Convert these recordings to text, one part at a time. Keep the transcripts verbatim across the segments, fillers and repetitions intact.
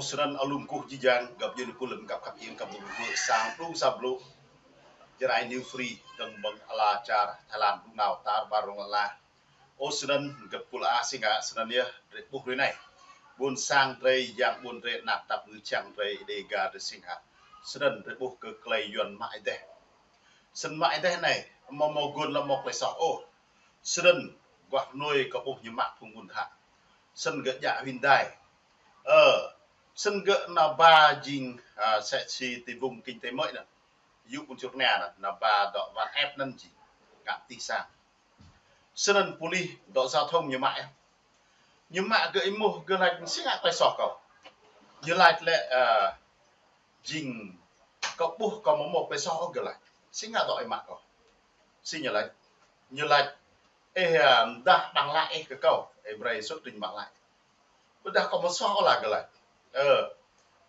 Snăn alum kơkuh jih jang, găp djuê pul lăm găp khăp hiêng kăm dŭm bơ̆ sang đung sa blŭ. Jrai New Free, dơ̆ng ƀơ̆ng ala čar Thái Lan đung nao tar ƀar rŏng lăn ala. Ơ snăn găp pul a sing hă, snăn yơh drei ƀuh hrơi anei. Ƀuôn sang drei, yang ƀuôn drei, anak tăp ngư čang drei, Êđê Ga drei sing hă. Snăn drei ƀuh kơ klei Yuăn mă êdeh. Snăn mă êdeh anei, amâo mâo guôn lŏ mâo klei soh ôh. Snăn aguah knuih kơ ƀuh ñu mă phung ƀun hă. Snăn gơ̆ djă Hyundai. Ơ, snăn gơ̆ nao ba jing, a, sĕ si ti vùng kinh tế mới anăn. Yŭ ƀuôn čŭt anei anăn, nao ba dŏ van ĕp anăn jing. Ngă tih sang. Snăn pôlis dŏ giao thông ñu mă yơh. Ñu mă gơ̆ êmuh gơ̆ lač si ngă klei soh kâo. Ñu lač lĕ, a, jing kâo ƀuh kâo amâo mâo klei soh ôh gơ̆ lač. Si ngă dŏ ih mă kâo. Si ñu lač. Ñu lač, ih, a, mdah bằng lái ih kơ kâo. Ih brei xuất trình bằng lái. Ƀiădah kâo amâo soh ôh lah gơ̆ lač. Ơ,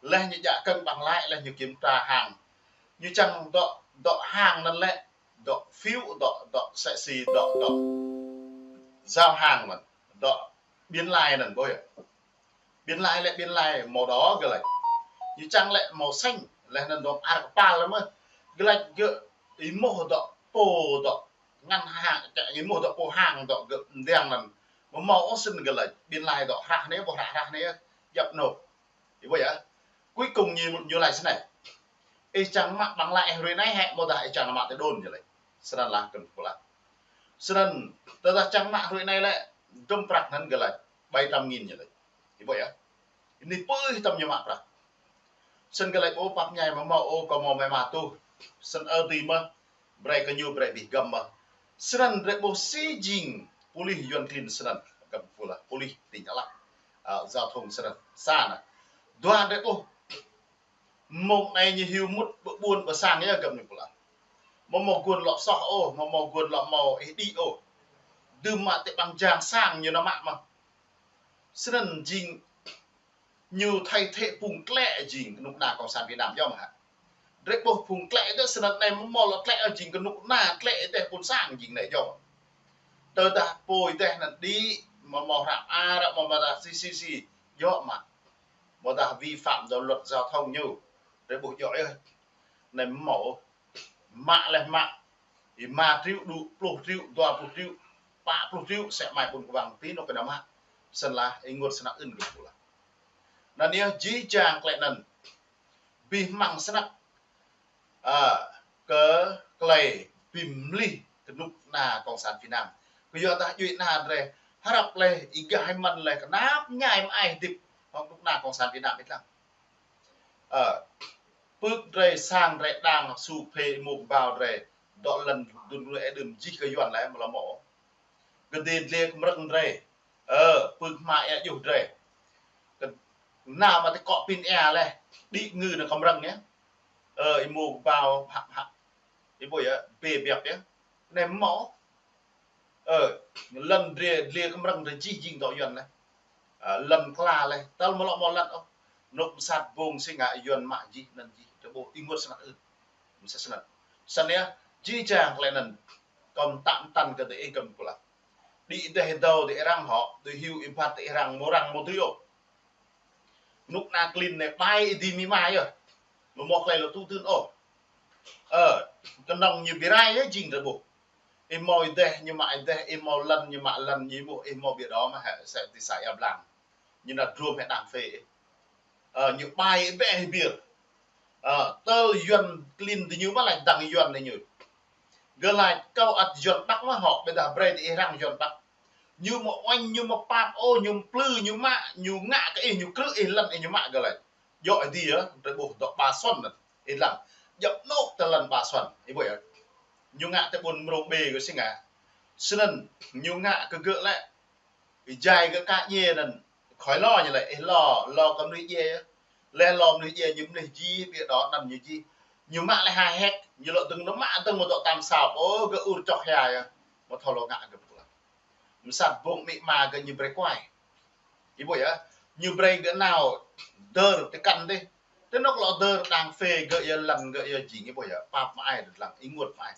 leh ñu djă kơ̆ng bằng lái, leh ñu kiểm tra hàng. Ñu čang dŏ, dŏ hàng anăn lĕ, dŏ phiếu, dŏ, dŏ sĕ si, dŏ, dŏ giao hàng anăn, dŏ biên lai anăn ƀuh yơh. Biên lai lĕ biên lai mâo đŏ gơ̆ lač. Ñu čang lĕ mâo sĕng, leh anăn dŏ ar kơpal lĕ mơh. Gơ̆ lač gơ̆ êmuh dŏ pô dŏ ngăn hàng, êmuh dŏ pô hàng dŏ gơ̆ mdiăng anăn. Amâo mâo ôh snăn gơ̆ lač. Biên lai dŏ hrah anei, ƀuh hrah hrah anei, djăp anôk. Ih ƀuh yơh. Cuối cùng ñu, ñu lač snei. Ih čang mă bằng lái ih hrơi anei hĕ, amâodah ih čang nao mă tơ đôn ñu lač. Snăn lah kơ pul a. Snăn, tơdah čang mă hrơi anei lĕ, dŭm prăk anăn gơ̆ lač, bảy trăm nghìn ñu lač. Ih ƀuh yơh. Anei pơ ih tăm ñu mă prăk. Snăn gơ̆ lač ƀuh pap ñai amâo mâo ôh, kâo mâo mơ̆ng mă tuh. Snăn ơ tui mơh, brei kơ ñu brei abih găm mơh. Snăn drei ƀuh si jing pôlis Yuăn klin snăn, găp pul a, pôlis tỉnh Đắk Lắk. A, giao thông snăn. Sa anăn. Dua drei ƀuh. Mông anei ñu hyu mŭt ƀơ ƀuôn ƀơ sang yơh găp ñu pul a. Amâo mâo guôn lŏ soh ôh, amâo mâo guôn lŏ mâo ih đĭ ôh. Dưm mă ti ƀăng jang sang ñu nao mă mơh. Snăn jing ñu thay thế phung tlĕ jing knŭk kna cộng sản Việt Nam yơh mơh hă. Drei ƀuh phung tlĕ dơ̆ snăn anei amâo mâo lŏ tlĕ jing knŭk kna tlĕ dêh ƀuôn sang jing anei yơh. Tơdah pô dêh anăn đĭ, amâo mâo hră mơar, amâo mâo dah si si si, yơh mă. Amâodah vi phạm dŏ luật giao thông ñu. Drei ƀuh djŏ yơh. Anei amâo mâo ôh. Mă leh mă. Êma triệu đŭ, pluh triệu, dua pluh triệu, pă pluh triệu, sĕ mai ƀuôn kwang ti anôk kơ nao mă. Snăn lah, ênguôt snăk ưn gơ̆ pul a. Anăn yơh jih jang klei anăn. Abih mơ̆ng snăk, a, kơ klei bi mlih knŭk kna cộng sản Việt Nam. Kyuadah djuê ana drei hrăp leh, ih gah ih mơ̆n leh, knap mñai mơai hdĭp hŏng knŭk kna cộng sản Việt Nam ih lăng. Ơ, pưk drei, sang drei, đang su phê, mông bao drei, dŏ lăn dŭn rui ê đưm jih kơ Yuăn leh, amâo lŏ mâo. Kơdê dliê kmrơ̆ng drei, ơ, pưk hma êa djuh drei. Kơ-, nao mă ti kŏ pin êa leh, đĭ ngư anăn kmrơ̆ng yơh. Ơ, ih mông bao hăp hăp. Ih ƀuh yơh, bê biăp yơh. Anei amâo mâo. Ơ, lăn dliê, dliê kmrơ̆ng drei jih jing dŏ Yuăn leh. Ơ, lăn kla leh, tơl amâo lŏ mâo lăn ôh. Anôk msat ƀơ̆ng si ngă Yuăn mă jih anăn jih, drei ƀuh ênguôt snăk ưn. Msĕ snăn. Snăn yơh, jih jang klei anăn, kâo mtă mtăn kơ diih găp pul a. Đĭ êdeh êdâo diih arăng hŏ, diih hyu êbat diih arăng, amâo arăng amâo dưi ôh. Knŭk kna klin anei ƀai êdi amĭ ama yơh. Amâo mâo klei lŏ tŭ dưn ôh. Ơ, knŏng ñu bi rai yơh jing drei ƀuh. Ih mâo êdeh ñu mă êdeh, ih mâo lăn ñu mă lăn, ñu ƀuh ih mâo ƀiă đŏ mơh hĕ, sĕ ti sa ia blang. Ñu nao druôm hĕ đang phê. Ơ, ñu ƀai ƀĕ hĭ biêr. Ơ, tơl Yuăn klin diñu mă lač dăng Yuăn diñu. Gơ̆ lač kâo ăt Yuăn Bắc mơh hŏ, ƀiădah brei diih arăng Yuăn Bắc. Ñu amâo uêñ, ñu amâo pap ôh, ñu mplư, ñu mă, ñu ngă kơ ih, ñu krư̆ ih, lăn ih ñu mă gơ̆ lač. Djŏ êdi yơh, drei ƀuh dŏ Ba Xuân anăn. Ih lăng, djăp anôk tơ lăn Ba Xuân. Ih ƀuh yơh. Ñu ngă ti ƀuôn Mrông Bê gơ̆ si ngă. Snăn, ñu ngă kơ gơ̆ lĕ. Ih jai gơ̆ kă djiê anăn. Khỏi lo ñu lĕ, ih lo, lo kơ mnuih djiê yơh. Leh lo mnuih djiê ñu mnuih jih, ƀiă đŏ anăn ñu jih. Ñu mă leh hai héc, ñu lŏ dơ̆ng nao mă dơ̆ng amâo dŏ tam sao. Ơ, gơ̆ ur čŏk hia yơh. Amâo thâo lŏ ngă gơ̆ pul a. Msat ƀơ̆ng amĭ ama gơ̆ ñu brei kuai. Ih ƀuh yơh, ñu brei gơ̆ nao dơr ti kăn dih. Ti anôk lŏ dơr đang phê gơ̆ yơh lăn gơ̆ yơh jing, ih ƀuh yơh, pap mơai dơ̆ng lăng, ênguôt mơai.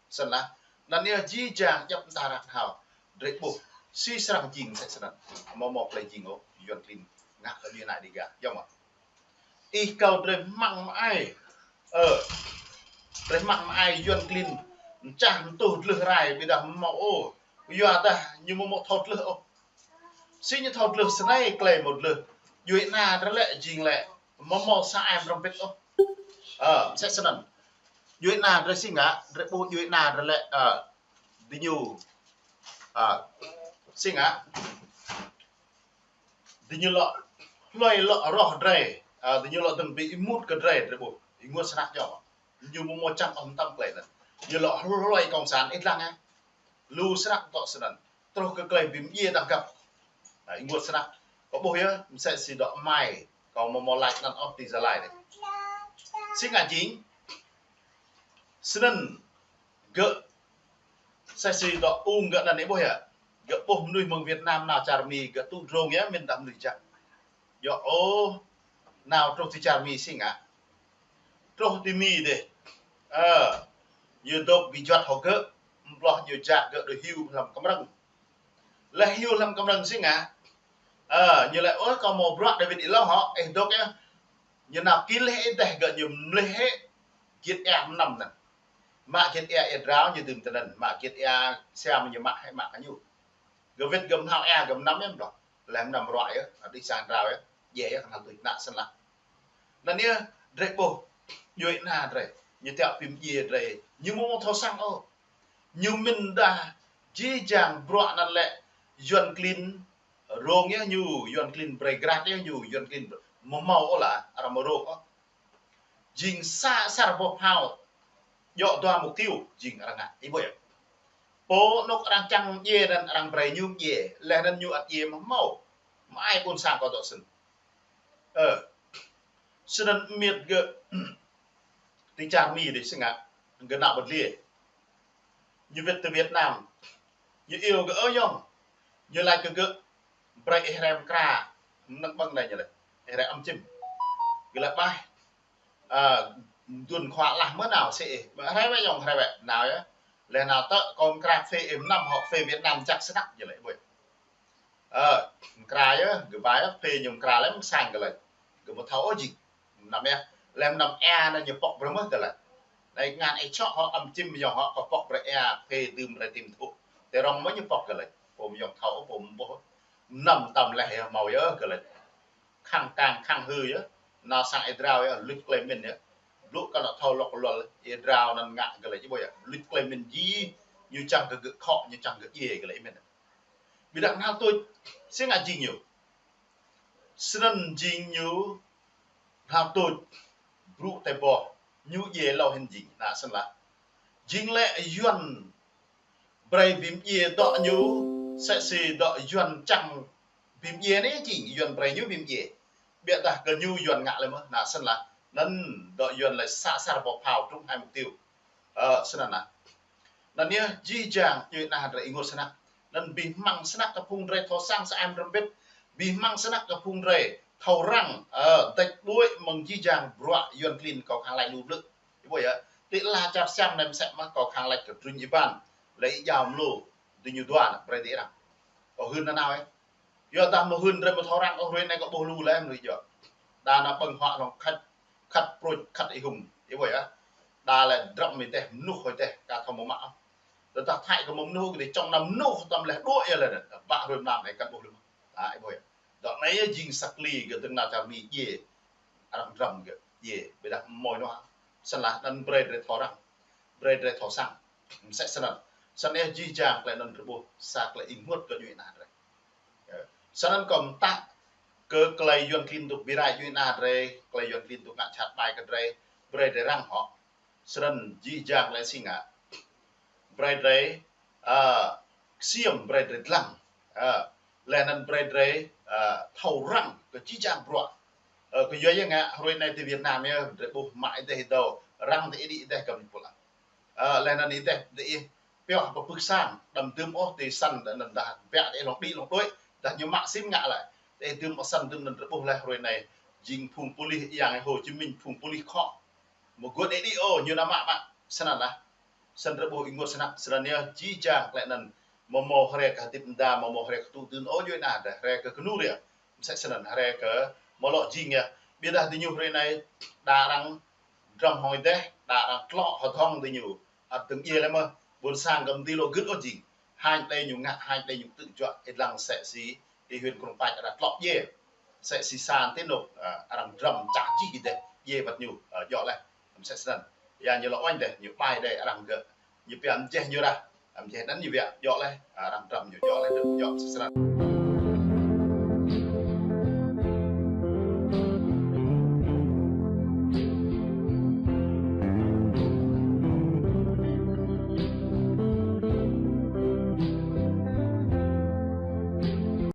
Snăn lah, anăn yơh jih jang djăp mta ră thâo, drei ƀuh, si srăng jing msĕ snăn. Amâo mâo klei jing ôh, Yuăn klin ngă kơ djuê ana Êđê Ga, yơh mơh. Ih kâo drơi hmăng mơai. Ơ. Drơi hmăng mơai Yuan klin. Mčah mtuh dlưh rai ƀiădah mâo ôh. Yua dah ñu mâo mâo thâo dlưh ôh. Si ñu thâo dlưh snei klei mâo dlưh. Djuai ana drơi lĕ jing lĕ. Mâo mâo sa ai mrăm pĭt ôh. Ơ, msĕ snăn. Djuai ana drơi si ngă, drơi ƀuh djuai ana drơi lĕ, ơ, diñu, ơ, si ngă, diñu lŏ hlơi lŏ roh drơi, ơ, diñu lŏ dơ̆ng bi êmut kơ drơi, drơi ƀuh. Ênguôt snăk ñu. Ñu mâo mâo čang ôh mtam klei anăn. Ñu lŏ hlơi cộng sản ih lăng, ơ. Lu snăk tŏ snăn. Truh kơ klei bi mdjiê dăng găp. Ơ, ênguôt snăk. Kâo ƀuh yơh, msĕ si dŏ mai. Kâo mâo mâo lač anăn ôh ti Gia Lai anei. Si ngă jing. Snăn gơ̆. Msĕ si dŏ ung gơ̆ anăn ih ƀuh yơh. Gơ̆ ƀuh mnuih mơ̆ng Việt Nam nao čar Mi gơ̆ tŭ drông yơh, mĭn dah mnuih jăk. Yơh ôh, nao truh ti čar Mi si ngă. Truh ti Mi dih. Ơ, ñu dôk bi juăt hŏ gơ̆, mbloh ñu jak gơ̆ đuh hyu hlăm kmrơ̆ng. Leh hyu hlăm kmrơ̆ng si ngă. Ơ, ñu lĕ, ơ, kâo mâo bruă David ih lŏ hŏ, ih dôk yơh. Ñu nao kil leh ih deh gơ̆ ñu mlih hĕ, git ea mnăm anăn. Mă git ea ih drao ñu dưm tơ anăn, mă git ea siam ñu mă hĕ mă kơ ñu. Gơ̆ wĭt gơ̆ mhao ea gơ̆ mnăm yơh mbloh. Leh mnăm ruă yơh, adih sang drao yơh, djai yơh, knhal tuč nă snăn lah. Anăn yơh, drơi ƀuh, djuai ana drơi, ñu tiăp bi mdjiê drơi, ñu mâo mâo thâo săng ôh. Ñu mĭn dah, jih jang bruă anăn lĕ, Yuan klin, rông yơh ñu, Yuan klin brơi grat yơh ñu, Yuan klin mâo mâo ôh lah, arăng mâo rông ôh. Jing sa asar boh phao, djŏ dua mục tiêu, jing arăng ngă, ih ƀuh yơh. Pô anôk arăng čang mdjiê anăn arăng brơi ñu mdjiê, leh anăn ñu ăt djiê mâo mâo. Mơai ƀuôn sang kâo dŏ snăn. Ơ. Snăn amiêt gơ̆ ti čar Mi dih si ngă, gơ̆ nao ƀơ̆t liê. Ñu wĭt tơ Việt Nam. Ñu iêu gơ̆ ơ yŏng. Ñu lač kơ gơ̆ brơi ih hrăm mkra. Mnơ̆ng ƀơ̆ng anei ñu lač. Ih hrăm ăm čim. Gơ̆ lač ƀai. Ơ, dŭn khua lah mơ̆ nao si ih. Hrăm wĕ yŏng hrăm wĕ. Nao yơh. Leh nao tơ kâo mkra phê ih mnăm hŏ phê Việt Nam jăk snăk ñu lač ƀuh. Ơ, mkra yơh, gơ̆ ƀai yơh, phê ñu mkra leh mơ̆ng sang gơ̆ lač. Gơ̆ ƀu thâo ôh jing. Mnăm yơh, leh mnăm ea anăn ñu pŏk brơi mơh gơ̆ lač. Anei kngan ih čŏk hŏ ăm čim mơyŏng hŏ kâo pŏk brơi ea, phê dưm brơi tim thŭ. Tơ rŏng mơh ñu pŏk gơ̆ lač. Pô mơyŏng thâo ôh, pô mơboh. Mnăm tăm leh yơh mâo yơh gơ̆ lač. Khăng kang khăng hư yơh. Nao sang ih drao yơh, luč klei mĭn yơh. Blŭ kơ anŏ thâo lŏk luăl, ih drao anăn ngă gơ̆ lač ih ƀuh yơh. Luč klei mĭn jih, ñu čang kơ gơ̆ khŏ, ñu čang gơ̆ djiê gơ̆ lač ih mĭn. Ƀiădah knhal tuč, si ngă jing ñu. Snăn jing ñu, knhal tuč, brŭ tơ boh, ñu djiê lâo hĭn jing, nă snăn lah. Jing lĕ Yuan, brơi bi mdjiê dŏ ñu, msĕ si dŏ Yuan čang bi mdjiê anei jing, Yuan brơi ñu bi mdjiê. Ƀiădah kơ ñu Yuan ngă leh mơh, nă snăn lah. Anăn dŏ Yuan lĕ sa asar boh phao trúng hai mục tiêu. Ơ, snăn lah. Anăn yơh, jih jang, djuai ana drơi ênguôt snăk. Anăn bi hmăng snăk kơ phung drơi thâo săng sa ai mrăm pĭt. Bi hmăng snăk kơ phung drơi thâo răng, ơ, dêč đuĕ mơ̆ng jih jang bruă Yuan klin kâo khăng lač lu blư̆. Ih ƀuh yơh, ti ala čar Siam anei msĕ mơh kâo khăng lač kơ trŭn ih ƀan. Leh ih jao mlô, diñu dua anăn brơi ti arăng. Kâo hưn nanao yơh. Yua dah mơ̆ hưn drơi mâo thâo răng ôh, hruê anei kâo ƀuh lu leh mnuih djŏ. Đa nao ƀơ̆ng huă hlŏng khăt, khăt prôč, khăt ih hŭm. Ih ƀuh yơh. Đa lĕ drăp mĭn deh, mnuih hơi deh, ka thâo mâo mă ôh. Tơdah Thái kơ mâo mnuih kơ dih čŏng nao mnuih tăm leh đuĕ yơh leh anăn. Ƀă hruê mlam anei kăn ƀuh lu mơh. Ơ, ih ƀuh yơh. Dŏ anei yơh jing sa kli gơ̆ dơ̆ng nao čar Mi djiê. Arăng drăm gơ̆ djiê. Ƀiădah mâo ñu hă. Snăn lah anăn brơi drơi thâo răng. Brơi drơi thâo săng. Msĕ snăn. Snăn yơh jih jang klei anăn drơi ƀuh. Sa klei ênguôt kơ djuai ana drơi. Ơ. Snăn kâo mtă kơ klei Yuan klin dôk bi rai djuai ana drơi, klei Yuan klin dôk ngă jhat ƀai kơ drơi, brơi drơi răng hŏ. Snăn jih jang klei si ngă. Brơi drơi, ơ, ksiêm brơi drơi dlăng. Ơ, leh anăn brơi drơi, ơ, thâo răng kơ jih jang bruă. Ơ, kơ yua ya ngă, hruê anei ti Việt Nam yơh, drơi ƀuh mă ih deh dâo, răng ti ih đĭ ih deh găm pula. Ơ, leh anăn ih deh, dih pioh pơpưk sang, đăm dưm ôh ti săn, anăn dah biă dih lŏng đĭ lŏng đuĕ, dah ñu mă sim ngă leh. Dih dưm ôh săn dưm anăn drơi ƀuh leh hruê anei, jing phung pôlis yang Hồ Chí Minh, phung pôlis khŏ. Mơguôt ih đĭ ôh, ñu nao mă mă, snăn lah. Snăn drơi ƀuh ênguôt snăk, snăn yơh, jih jang klei anăn, mâo mâo hriê kơ hdĭp mda, mâo mâo hriê kơ tŭ dưn ôh djuai ana drơi, hriê kơ kơnur yơh. Msĕ snăn hriê kơ mlŏ jing yơh. Ƀiădah diñu hrơi anai, đa arăng drăm hŏng ih deh, đa arăng tlŏ hơdơ̆ng diñu. Ăt dơ̆ng djai lĕ mơh, ƀôn sang kơm di lŏ gưt ôh jing. Hăng đei ñu ngă, hăng đei ñu tŭ juă, ih lăng sĕ si, ih huyện Krông Pach arăng tlŏ djai. Sĕ si san ti nôk, ơ, arăng drăm čah jih ih deh, djai wăt ñu, ơ, djŏ leh. Ăm sĕ snăn. Ya ñu lŏ oanh deh, ñu ƀai deh arăng gơ̆. Ñu pia ăm jeh ñu rah, ăm jeh anăn ñu wiă, djŏ leh, arăng drăm ñu djŏ leh, djŏ sĕ snăn.